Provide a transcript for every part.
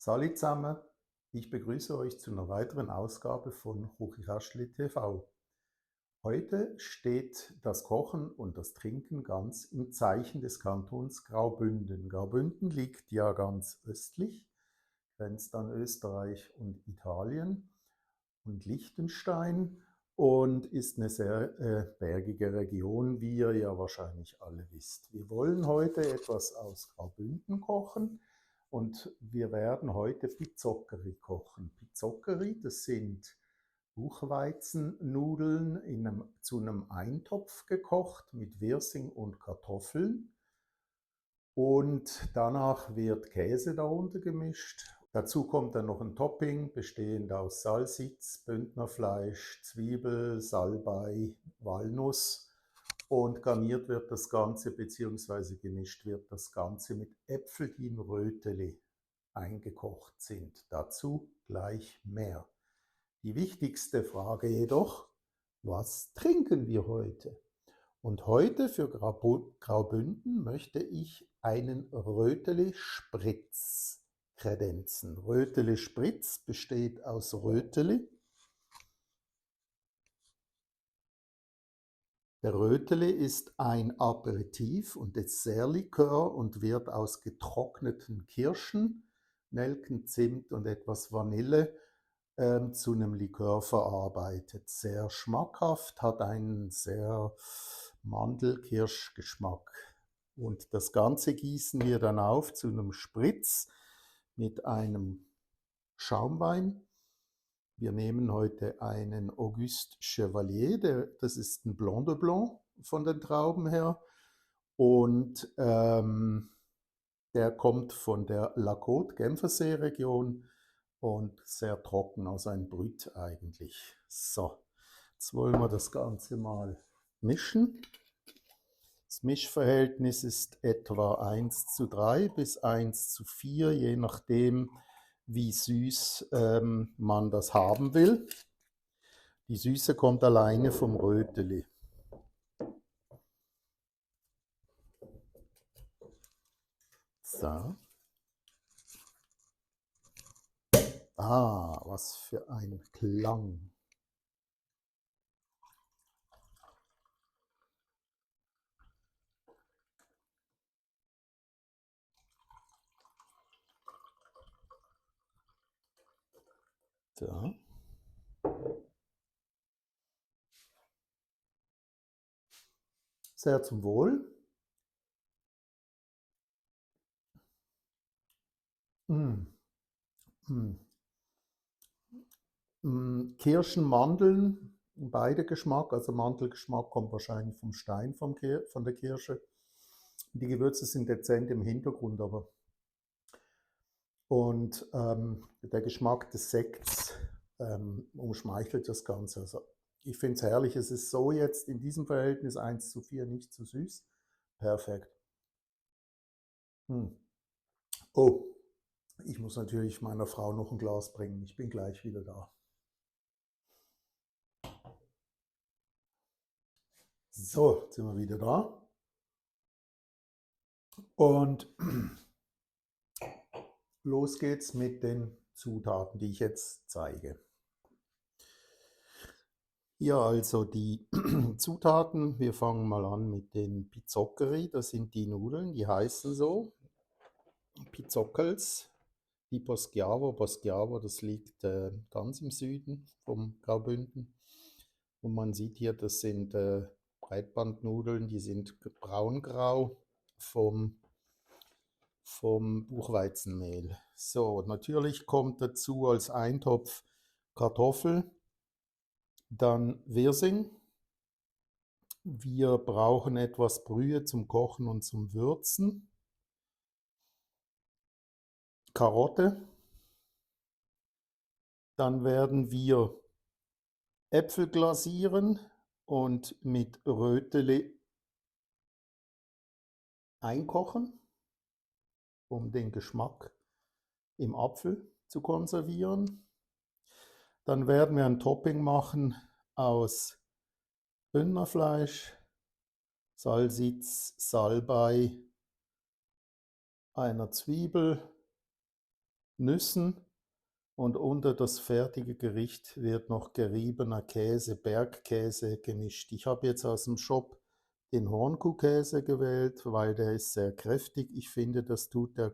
Salut zusammen, ich begrüße euch zu einer weiteren Ausgabe von Chuchichäschtli TV. Heute steht das Kochen und das Trinken ganz im Zeichen des Kantons Graubünden. Graubünden liegt ja ganz östlich, grenzt an Österreich und Italien und Liechtenstein und ist eine sehr bergige Region, wie ihr ja wahrscheinlich alle wisst. Wir wollen heute etwas aus Graubünden kochen. Und wir werden heute Pizzoccheri kochen. Pizzoccheri, das sind Buchweizennudeln zu einem Eintopf gekocht mit Wirsing und Kartoffeln. Und danach wird Käse darunter gemischt. Dazu kommt dann noch ein Topping, bestehend aus Salsitz, Bündnerfleisch, Zwiebel, Salbei, Walnuss. Und garniert wird das Ganze, beziehungsweise gemischt wird das Ganze mit Äpfeln, die in Röteli eingekocht sind. Dazu gleich mehr. Die wichtigste Frage jedoch, was trinken wir heute? Und heute für Graubünden möchte ich einen Röteli Spritz kredenzen. Röteli Spritz besteht aus Röteli. Der Röteli ist ein Aperitif und Dessertlikör und wird aus getrockneten Kirschen, Nelken, Zimt und etwas Vanille zu einem Likör verarbeitet. Sehr schmackhaft, hat einen sehr Mandel-Kirschgeschmack. Und das Ganze gießen wir dann auf zu einem Spritz mit einem Schaumwein. Wir nehmen heute einen Auguste Chevalier, das ist ein Blanc de Blanc von den Trauben her. Und der kommt von der La Côte, Genfersee-Region und sehr trocken, also ein Brut eigentlich. So, jetzt wollen wir das Ganze mal mischen. Das Mischverhältnis ist etwa 1:3 bis 1:4, je nachdem, wie süß man das haben will. Die Süße kommt alleine vom Röteli. So. Ah, was für ein Klang. So. Sehr zum Wohl. Mm. Mm. Kirschen, Mandeln, beide Geschmack. Also Mandelgeschmack kommt wahrscheinlich vom Stein von der Kirsche. Die Gewürze sind dezent im Hintergrund, aber. Und der Geschmack des Sekts umschmeichelt das Ganze. Also ich finde es herrlich. Es ist so jetzt in diesem Verhältnis 1:4 nicht zu süß. Perfekt. Oh, ich muss natürlich meiner Frau noch ein Glas bringen. Ich bin gleich wieder da. So, jetzt sind wir wieder da. Und los geht's mit den Zutaten, die ich jetzt zeige. Ja, also die Zutaten, wir fangen mal an mit den Pizzoccheri, das sind die Nudeln, die heißen so, Pizzockels, die Poschiavo. Poschiavo, das liegt ganz im Süden vom Graubünden. Und man sieht hier, das sind Breitbandnudeln, die sind braungrau vom Buchweizenmehl. So, natürlich kommt dazu als Eintopf Kartoffel, dann Wirsing. Wir brauchen etwas Brühe zum Kochen und zum Würzen. Karotte. Dann werden wir Äpfel glasieren und mit Röteli einkochen, um den Geschmack im Apfel zu konservieren. Dann werden wir ein Topping machen aus Bündnerfleisch, Salsitz, Salbei, einer Zwiebel, Nüssen und unter das fertige Gericht wird noch geriebener Käse, Bergkäse gemischt. Ich habe jetzt aus dem Shop den Hornkuhkäse gewählt, weil der ist sehr kräftig. Ich finde, das tut dem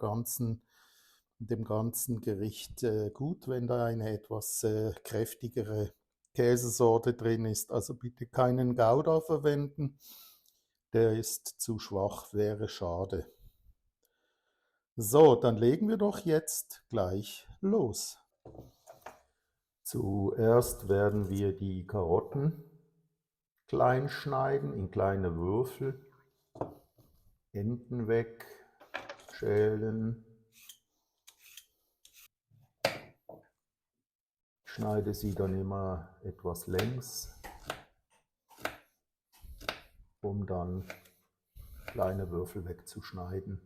ganzen Gericht gut, wenn da eine etwas kräftigere Käsesorte drin ist. Also bitte keinen Gouda verwenden, der ist zu schwach, wäre schade. So, dann legen wir doch jetzt gleich los. Zuerst werden wir die Karotten klein schneiden, in kleine Würfel, Enden weg, schälen. Ich schneide sie dann immer etwas längs, um dann kleine Würfel wegzuschneiden.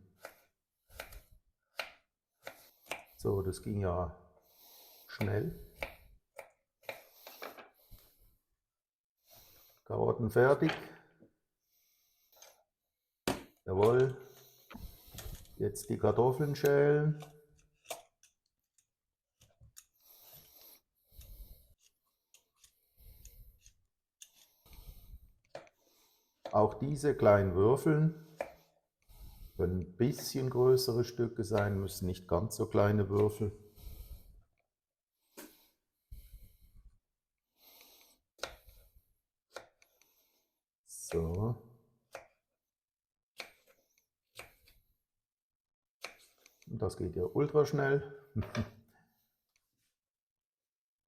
So, das ging ja schnell. Karotten fertig. Jawohl. Jetzt die Kartoffeln schälen. Auch diese kleinen Würfeln können ein bisschen größere Stücke sein, müssen nicht ganz so kleine Würfel. So. Und das geht ja ultra schnell.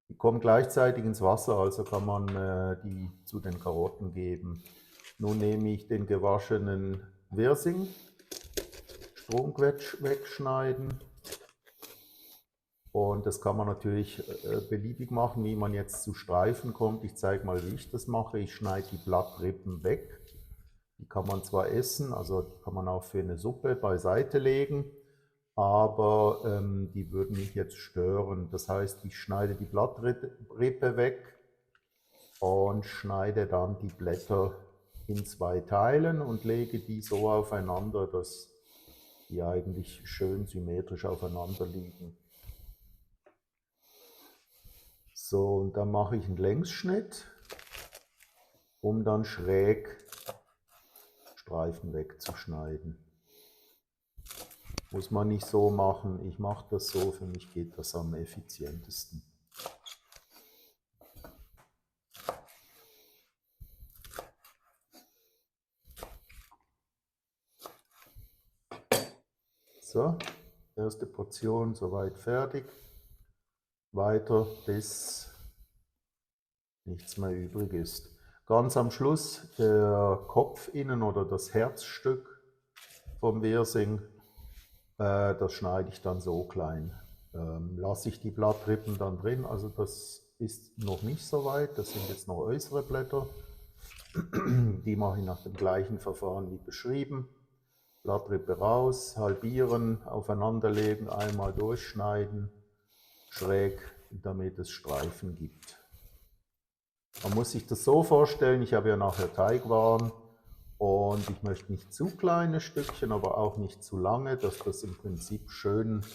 Die kommen gleichzeitig ins Wasser, also kann man die zu den Karotten geben. Nun nehme ich den gewaschenen Wirsing, Strunkwetsch wegschneiden. Und das kann man natürlich beliebig machen, wie man jetzt zu Streifen kommt. Ich zeige mal, wie ich das mache. Ich schneide die Blattrippen weg. Die kann man zwar essen, also kann man auch für eine Suppe beiseite legen, aber die würden mich jetzt stören. Das heißt, ich schneide die Blattrippe weg und schneide dann die Blätter in 2 Teilen und lege die so aufeinander, dass die eigentlich schön symmetrisch aufeinander liegen. So, und dann mache ich einen Längsschnitt, um dann schräg Streifen wegzuschneiden. Muss man nicht so machen, ich mache das so, für mich geht das am effizientesten. So, erste Portion soweit fertig. Weiter, bis nichts mehr übrig ist. Ganz am Schluss der Kopf innen oder das Herzstück vom Wirsing, das schneide ich dann so klein. Lasse ich die Blattrippen dann drin, also das ist noch nicht so weit, das sind jetzt noch äußere Blätter. Die mache ich nach dem gleichen Verfahren wie beschrieben. Blattrippe raus, halbieren, aufeinanderlegen, einmal durchschneiden, schräg, damit es Streifen gibt. Man muss sich das so vorstellen, ich habe ja nachher Teigwaren und ich möchte nicht zu kleine Stückchen, aber auch nicht zu lange, dass das im Prinzip schön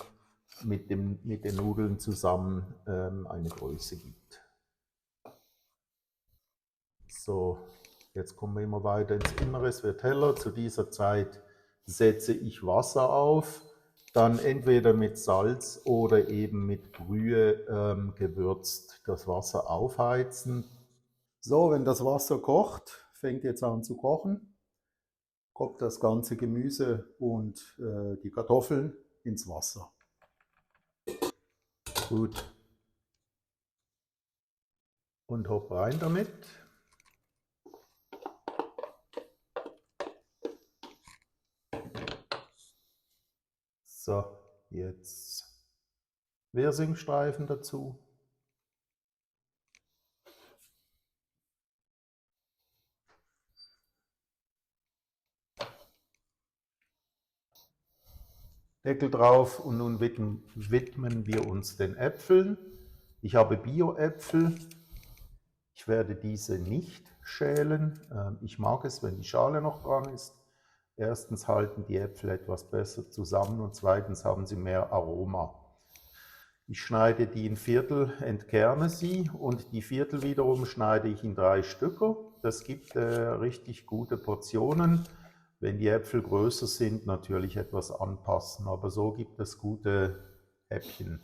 mit den Nudeln zusammen eine Größe gibt. So, jetzt kommen wir immer weiter ins Innere, es wird heller. Zu dieser Zeit setze ich Wasser auf, dann entweder mit Salz oder eben mit Brühe gewürzt das Wasser aufheizen. So, wenn das Wasser kocht, fängt jetzt an zu kochen, kommt das ganze Gemüse und die Kartoffeln ins Wasser. Gut. Und hopp rein damit. So, jetzt Wirsingstreifen dazu. Deckel drauf und nun widmen wir uns den Äpfeln. Ich habe Bio-Äpfel. Ich werde diese nicht schälen. Ich mag es, wenn die Schale noch dran ist. Erstens halten die Äpfel etwas besser zusammen und zweitens haben sie mehr Aroma. Ich schneide die in Viertel, entkerne sie und die Viertel wiederum schneide ich in 3 Stücke. Das gibt richtig gute Portionen. Wenn die Äpfel größer sind, natürlich etwas anpassen, aber so gibt es gute Häppchen.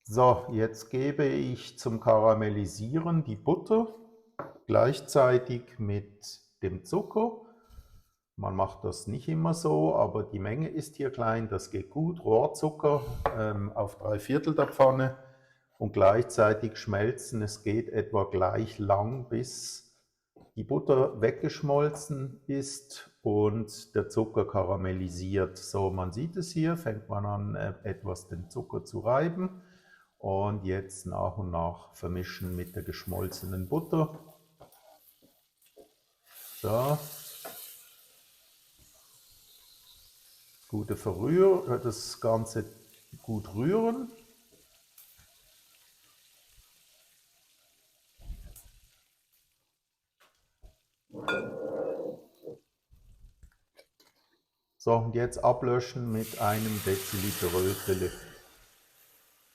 So, jetzt gebe ich zum Karamellisieren die Butter gleichzeitig mit dem Zucker. Man macht das nicht immer so, aber die Menge ist hier klein, das geht gut. Rohrzucker auf 3/4 der Pfanne und gleichzeitig schmelzen. Es geht etwa gleich lang, bis die Butter weggeschmolzen ist und der Zucker karamellisiert. So, man sieht es hier, fängt man an, etwas den Zucker zu reiben und jetzt nach und nach vermischen mit der geschmolzenen Butter. So. Das Ganze gut rühren. So, und jetzt ablöschen mit einem Deziliter Rötele.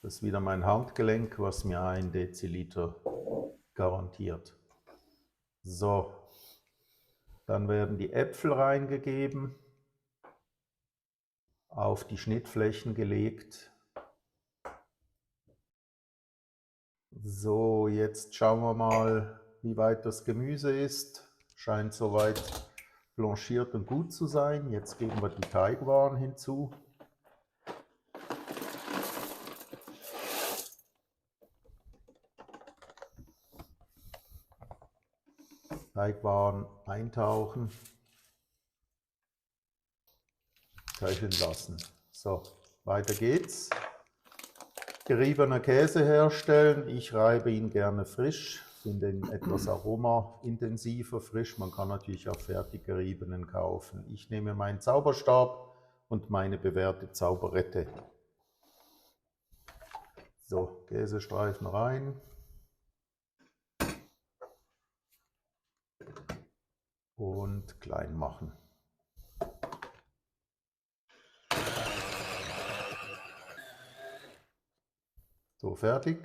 Das ist wieder mein Handgelenk, was mir 1 Deziliter garantiert. So, dann werden die Äpfel reingegeben, auf die Schnittflächen gelegt. So, jetzt schauen wir mal, wie weit das Gemüse ist. Scheint soweit blanchiert und gut zu sein. Jetzt geben wir die Teigwaren hinzu. Teigwaren eintauchen, köcheln lassen. So, weiter geht's. Geriebener Käse herstellen. Ich reibe ihn gerne frisch, finde ihn etwas aromaintensiver frisch. Man kann natürlich auch fertig geriebenen kaufen. Ich nehme meinen Zauberstab und meine bewährte Zauberette. So, Käsestreifen rein. Und klein machen. So, fertig.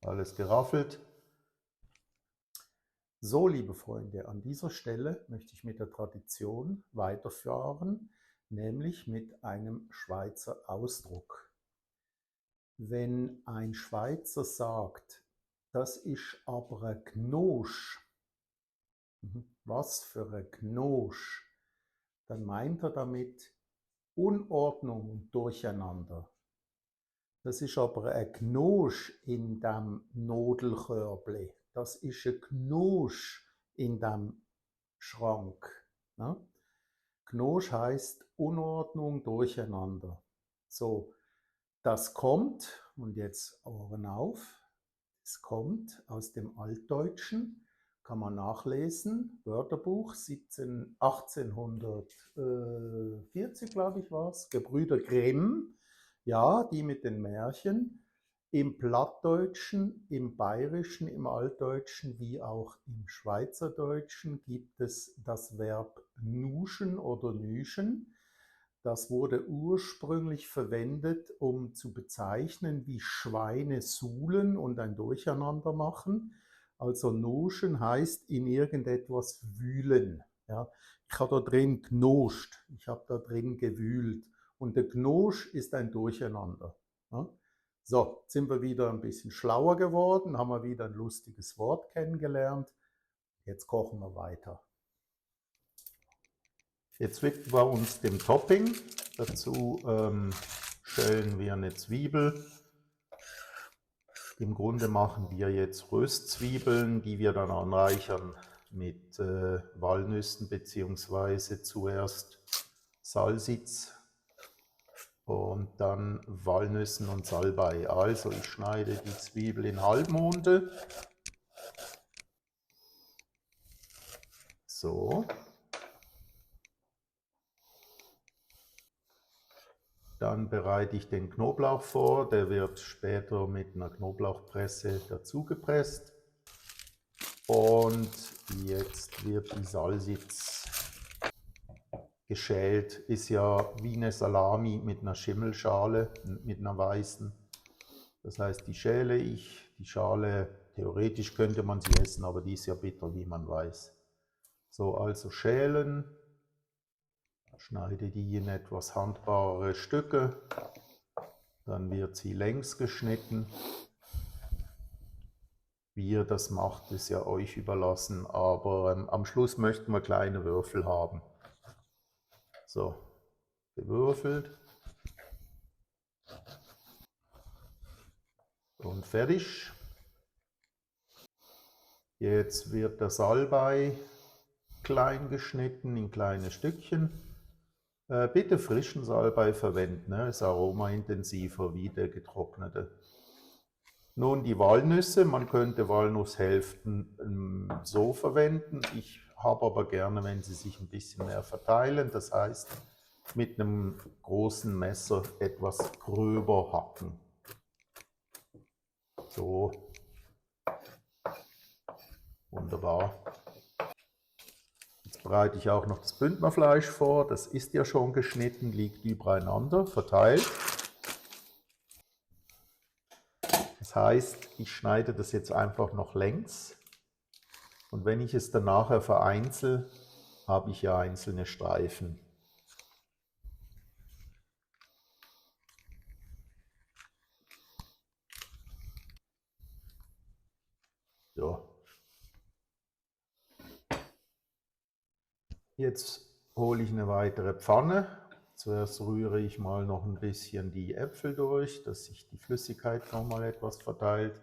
Alles geraffelt. So, liebe Freunde, an dieser Stelle möchte ich mit der Tradition weiterfahren, nämlich mit einem Schweizer Ausdruck. Wenn ein Schweizer sagt, das ist aber ein Gnosch, was für ein Gnosch, dann meint er damit Unordnung und Durcheinander. Das ist aber ein Gnosch in dem Nodelkörbli. Das ist ein Gnosch in dem Schrank. Ja? Gnosch heißt Unordnung, Durcheinander. So, das kommt, und jetzt Ohren auf, es kommt aus dem Altdeutschen, kann man nachlesen, Wörterbuch 1840, glaube ich, war es, Gebrüder Grimm, ja, die mit den Märchen. Im Plattdeutschen, im Bayerischen, im Altdeutschen wie auch im Schweizerdeutschen gibt es das Verb nuschen oder nüschen. Das wurde ursprünglich verwendet, um zu bezeichnen, wie Schweine suhlen und ein Durcheinander machen. Also nuschen heißt in irgendetwas wühlen. Ja. Ich habe da drin gnoscht, ich habe da drin gewühlt. Und der Gnosch ist ein Durcheinander. Ja. So, jetzt sind wir wieder ein bisschen schlauer geworden, haben wir wieder ein lustiges Wort kennengelernt. Jetzt kochen wir weiter. Jetzt widmen wir uns dem Topping. Dazu schälen wir eine Zwiebel. Im Grunde machen wir jetzt Röstzwiebeln, die wir dann anreichern mit Walnüssen bzw. zuerst Salsitz und dann Walnüssen und Salbei. Also ich schneide die Zwiebel in Halbmonde. So. Dann bereite ich den Knoblauch vor, der wird später mit einer Knoblauchpresse dazu gepresst. Und jetzt wird die Salsitz geschält. Ist ja wie eine Salami mit einer Schimmelschale, mit einer weißen. Das heißt, die schäle ich. Die Schale, theoretisch könnte man sie essen, aber die ist ja bitter, wie man weiß. So, also schälen. Schneide die in etwas handbarere Stücke. Dann wird sie längs geschnitten. Wie ihr das macht, ist ja euch überlassen, aber am Schluss möchten wir kleine Würfel haben. So, gewürfelt und fertig. Jetzt wird der Salbei klein geschnitten in kleine Stückchen. Bitte frischen Salbei verwenden, ne? Ist aromaintensiver wie der getrocknete. Nun die Walnüsse, man könnte Walnusshälften so verwenden. Ich habe aber gerne, wenn sie sich ein bisschen mehr verteilen. Das heißt, mit einem großen Messer etwas gröber hacken. So. Wunderbar. Jetzt bereite ich auch noch das Bündnerfleisch vor. Das ist ja schon geschnitten, liegt übereinander, verteilt. Das heißt, ich schneide das jetzt einfach noch längs. Und wenn ich es dann nachher vereinzel, habe ich ja einzelne Streifen. So. Jetzt hole ich eine weitere Pfanne. Zuerst rühre ich mal noch ein bisschen die Äpfel durch, dass sich die Flüssigkeit noch mal etwas verteilt.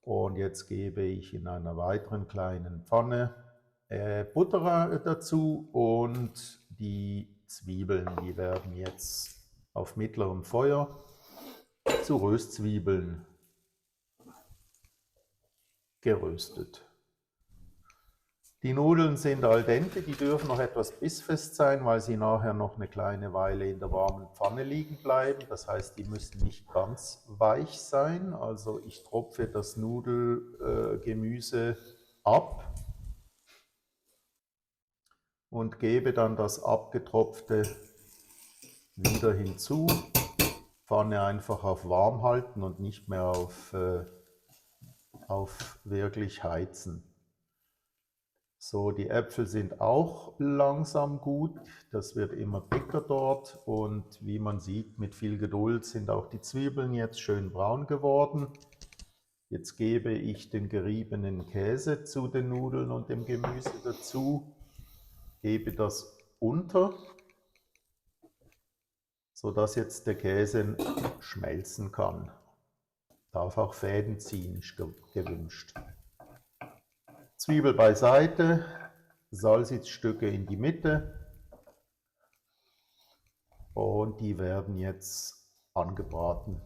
Und jetzt gebe ich in einer weiteren kleinen Pfanne Butter dazu und die Zwiebeln. Die werden jetzt auf mittlerem Feuer zu Röstzwiebeln geröstet. Die Nudeln sind al dente, die dürfen noch etwas bissfest sein, weil sie nachher noch eine kleine Weile in der warmen Pfanne liegen bleiben. Das heißt, die müssen nicht ganz weich sein. Also ich tropfe das Nudelgemüse ab und gebe dann das abgetropfte wieder hinzu. Pfanne einfach auf warm halten und nicht mehr auf wirklich heizen. So, die Äpfel sind auch langsam gut, das wird immer dicker dort und wie man sieht, mit viel Geduld sind auch die Zwiebeln jetzt schön braun geworden. Jetzt gebe ich den geriebenen Käse zu den Nudeln und dem Gemüse dazu, gebe das unter, sodass jetzt der Käse schmelzen kann. Darf auch Fäden ziehen, ist gewünscht. Zwiebel beiseite, Salsitzstücke in die Mitte und die werden jetzt angebraten.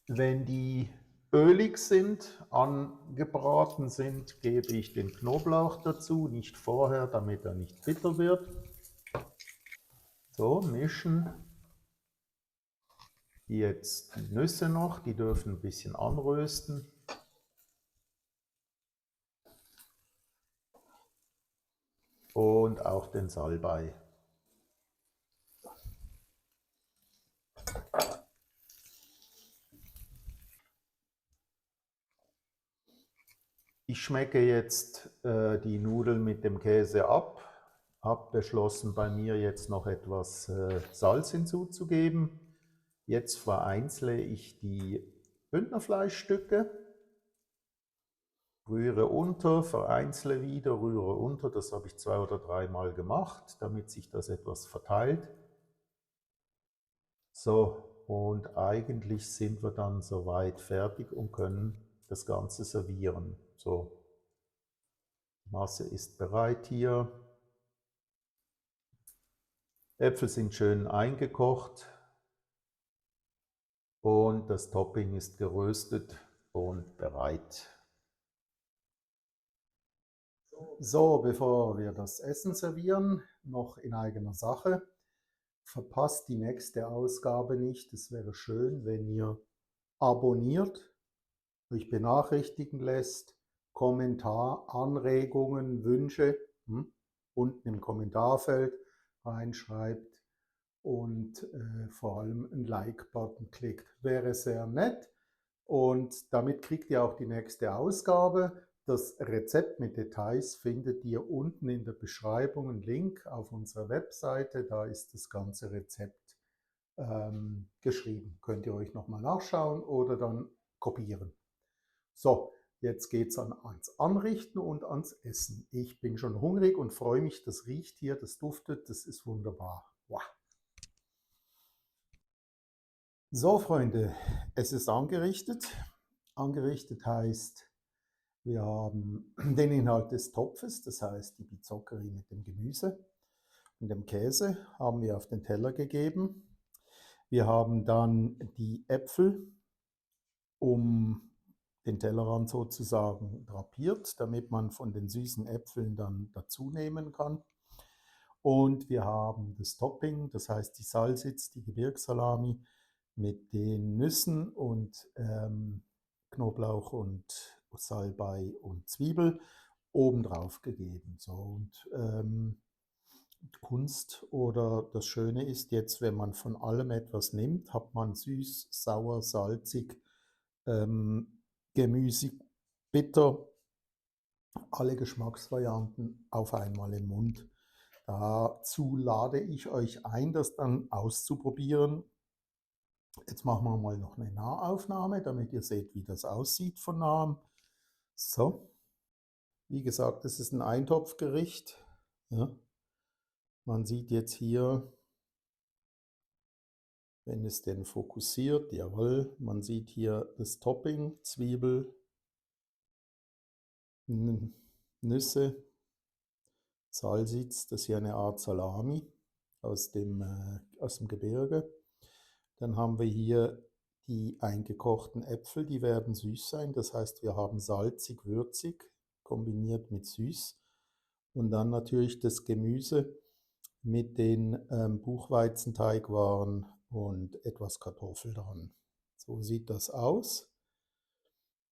Wenn die ölig sind, angebraten sind, gebe ich den Knoblauch dazu, nicht vorher, damit er nicht bitter wird. So, mischen. Jetzt die Nüsse noch, die dürfen ein bisschen anrösten. Und auch den Salbei. Ich schmecke jetzt die Nudeln mit dem Käse ab. Habe beschlossen, bei mir jetzt noch etwas Salz hinzuzugeben. Jetzt vereinzle ich die Bündnerfleischstücke, rühre unter, vereinzle wieder, rühre unter. Das habe ich 2 oder 3 Mal gemacht, damit sich das etwas verteilt. So, und eigentlich sind wir dann soweit fertig und können das Ganze servieren. So, die Masse ist bereit hier. Äpfel sind schön eingekocht. Und das Topping ist geröstet und bereit. So, bevor wir das Essen servieren, noch in eigener Sache. verpasst die nächste Ausgabe nicht. Es wäre schön, wenn ihr abonniert, euch benachrichtigen lässt, Kommentar, Anregungen, Wünsche unten im Kommentarfeld reinschreibt und vor allem einen Like-Button klickt. Wäre sehr nett und damit kriegt ihr auch die nächste Ausgabe. Das Rezept mit Details findet ihr unten in der Beschreibung, einen Link auf unserer Webseite. Da ist das ganze Rezept geschrieben. Könnt ihr euch nochmal nachschauen oder dann kopieren. So, jetzt geht es ans Anrichten und ans Essen. Ich bin schon hungrig und freue mich, das riecht hier, das duftet, das ist wunderbar. Wow. So, Freunde, es ist angerichtet. Angerichtet heißt, wir haben den Inhalt des Topfes, das heißt die Pizzoccheri mit dem Gemüse und dem Käse haben wir auf den Teller gegeben. Wir haben dann die Äpfel um den Tellerrand sozusagen drapiert, damit man von den süßen Äpfeln dann dazu nehmen kann. Und wir haben das Topping, das heißt die Salsitz, die Gebirgssalami mit den Nüssen und Knoblauch und Salbei und Zwiebel obendrauf gegeben. So, und Kunst oder das Schöne ist jetzt, wenn man von allem etwas nimmt, hat man süß, sauer, salzig, gemüsig, bitter, alle Geschmacksvarianten auf einmal im Mund. Dazu lade ich euch ein, das dann auszuprobieren. Jetzt machen wir mal noch eine Nahaufnahme, damit ihr seht, wie das aussieht von nahem. So, wie gesagt, das ist ein Eintopfgericht. Ja. Man sieht jetzt hier, wenn es denn fokussiert, jawohl, man sieht hier das Topping, Zwiebel, Nüsse, Salsitz, das ist hier eine Art Salami aus dem Gebirge. Dann haben wir hier die eingekochten Äpfel, die werden süß sein, das heißt, wir haben salzig, würzig kombiniert mit süß. Und dann natürlich das Gemüse mit den Buchweizenteigwaren und etwas Kartoffel dran. So sieht das aus.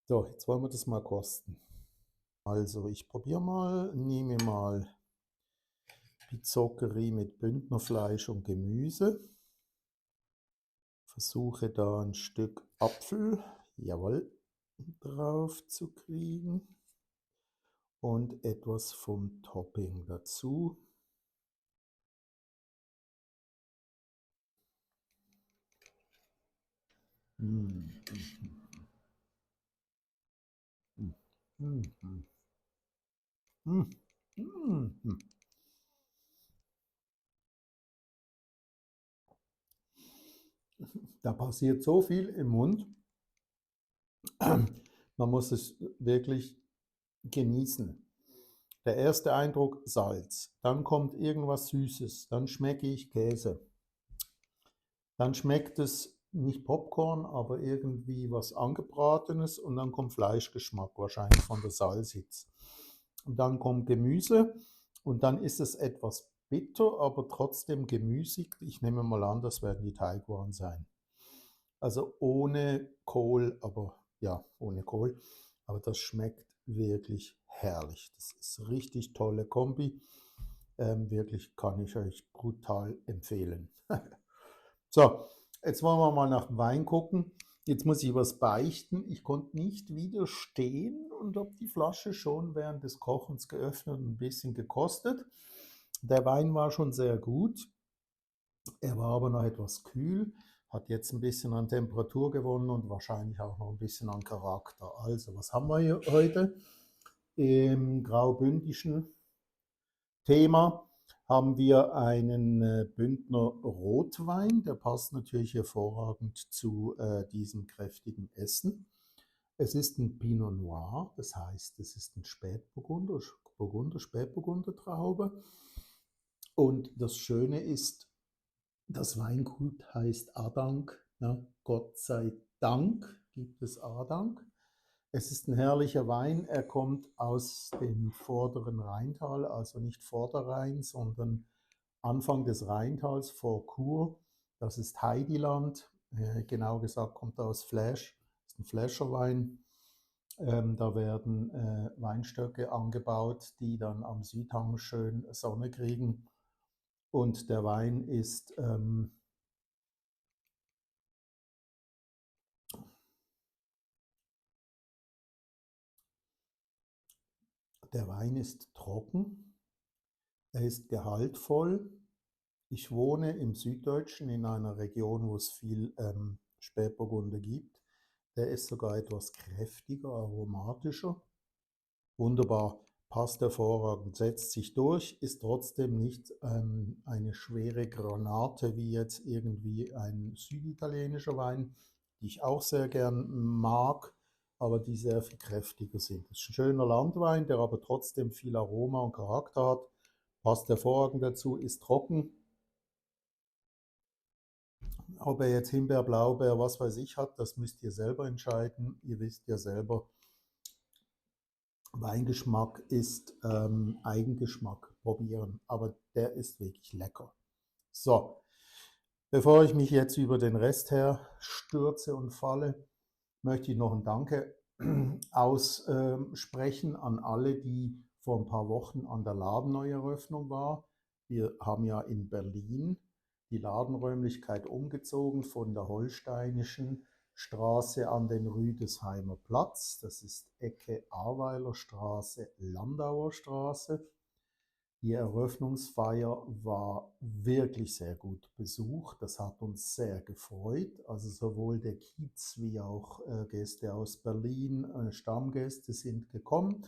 So, jetzt wollen wir das mal kosten. Also ich probiere mal, nehme mal Pizzoccheri mit Bündnerfleisch und Gemüse. Versuche da ein Stück Apfel, jawohl, drauf zu kriegen. Und etwas vom Topping dazu. Mm. Mm. Mm. Mm. Mm. Da passiert so viel im Mund. Man muss es wirklich genießen. Der erste Eindruck Salz, dann kommt irgendwas Süßes, dann schmecke ich Käse. Dann schmeckt es nicht Popcorn, aber irgendwie was Angebratenes und dann kommt Fleischgeschmack, wahrscheinlich von der Salsitz. Und dann kommt Gemüse und dann ist es etwas bitter, aber trotzdem gemüsig. Ich nehme mal an, das werden die Teigwaren sein. Also ohne Kohl, aber ja, ohne Kohl. Aber das schmeckt wirklich herrlich. Das ist eine richtig tolle Kombi. Wirklich kann ich euch brutal empfehlen. So, jetzt wollen wir mal nach dem Wein gucken. Jetzt muss ich was beichten. Ich konnte nicht widerstehen und habe die Flasche schon während des Kochens geöffnet und ein bisschen gekostet. Der Wein war schon sehr gut. Er war aber noch etwas kühl, hat jetzt ein bisschen an Temperatur gewonnen und wahrscheinlich auch noch ein bisschen an Charakter. Also, was haben wir hier heute? Im graubündischen Thema haben wir einen Bündner Rotwein, der passt natürlich hervorragend zu diesem kräftigen Essen. Es ist ein Pinot Noir, das heißt, es ist ein Spätburgunder, Spätburgunder Traube. Und das Schöne ist, das Weingut heißt Adank, ja, Gott sei Dank gibt es Adank. Es ist ein herrlicher Wein, er kommt aus dem vorderen Rheintal, also nicht Vorderrhein, sondern Anfang des Rheintals vor Chur. Das ist Heidiland. Genau gesagt kommt er aus Fläsch. Das ist ein Fläscherwein. Da werden Weinstöcke angebaut, die dann am Südhang schön Sonne kriegen. Und der Wein ist trocken, er ist gehaltvoll. Ich wohne im Süddeutschen in einer Region, wo es viel Spätburgunder gibt. Der ist sogar etwas kräftiger, aromatischer. Wunderbar, passt hervorragend, setzt sich durch, ist trotzdem nicht eine schwere Granate wie jetzt irgendwie ein süditalienischer Wein, die ich auch sehr gern mag, aber die sehr viel kräftiger sind. Es ist ein schöner Landwein, der aber trotzdem viel Aroma und Charakter hat, passt hervorragend dazu, ist trocken. Ob er jetzt Himbeer, Blaubeer, was weiß ich hat, das müsst ihr selber entscheiden. Ihr wisst ja selber, Weingeschmack ist Eigengeschmack. Probieren. Aber der ist wirklich lecker. So, bevor ich mich jetzt über den Rest her stürze und falle, möchte ich noch ein Danke aussprechen an alle, die vor ein paar Wochen an der Ladenneueröffnung waren. Wir haben ja in Berlin die Ladenräumlichkeit umgezogen von der Holsteinischen Straße an den Rüdesheimer Platz. Das ist Ecke Ahrweiler Straße, Landauer Straße. Die Eröffnungsfeier war wirklich sehr gut besucht. Das hat uns sehr gefreut. Also sowohl der Kiez wie auch Gäste aus Berlin, Stammgäste sind gekommen.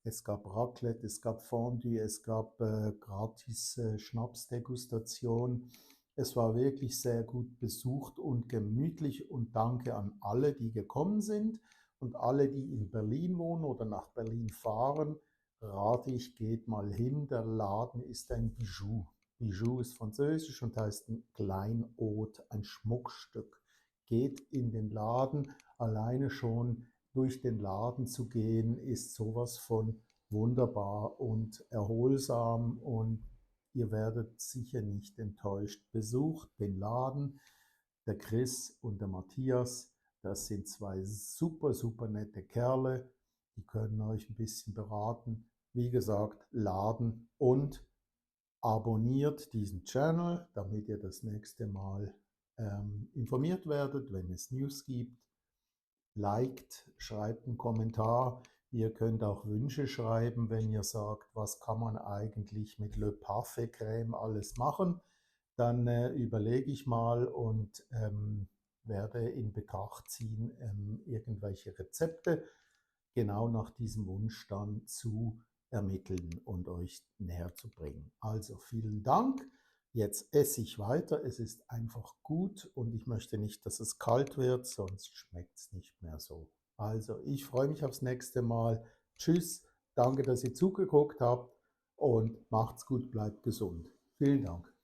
Es gab Raclette, es gab Fondue, es gab gratis Schnapsdegustation. Es war wirklich sehr gut besucht und gemütlich und danke an alle, die gekommen sind und alle, die in Berlin wohnen oder nach Berlin fahren. Rate ich, geht mal hin. Der Laden ist ein Bijou. Bijou ist französisch und heißt ein Kleinod, ein Schmuckstück. Geht in den Laden. Alleine schon durch den Laden zu gehen, ist sowas von wunderbar und erholsam und ihr werdet sicher nicht enttäuscht. Besucht den Laden. Der Chris und der Matthias, das sind zwei super, super nette Kerle. Die können euch ein bisschen beraten. Wie gesagt, laden und abonniert diesen Channel, damit ihr das nächste Mal informiert werdet, wenn es News gibt. Liked, schreibt einen Kommentar. Ihr könnt auch Wünsche schreiben, wenn ihr sagt, was kann man eigentlich mit Le Parfait Crème alles machen. Dann überlege ich mal und werde in Betracht ziehen, irgendwelche Rezepte genau nach diesem Wunsch dann zu ermitteln und euch näher zu bringen. Also vielen Dank. Jetzt esse ich weiter. Es ist einfach gut und ich möchte nicht, dass es kalt wird, sonst schmeckt es nicht mehr so. Also ich freue mich aufs nächste Mal. Tschüss. Danke, dass ihr zugeguckt habt und macht's gut, bleibt gesund. Vielen Dank.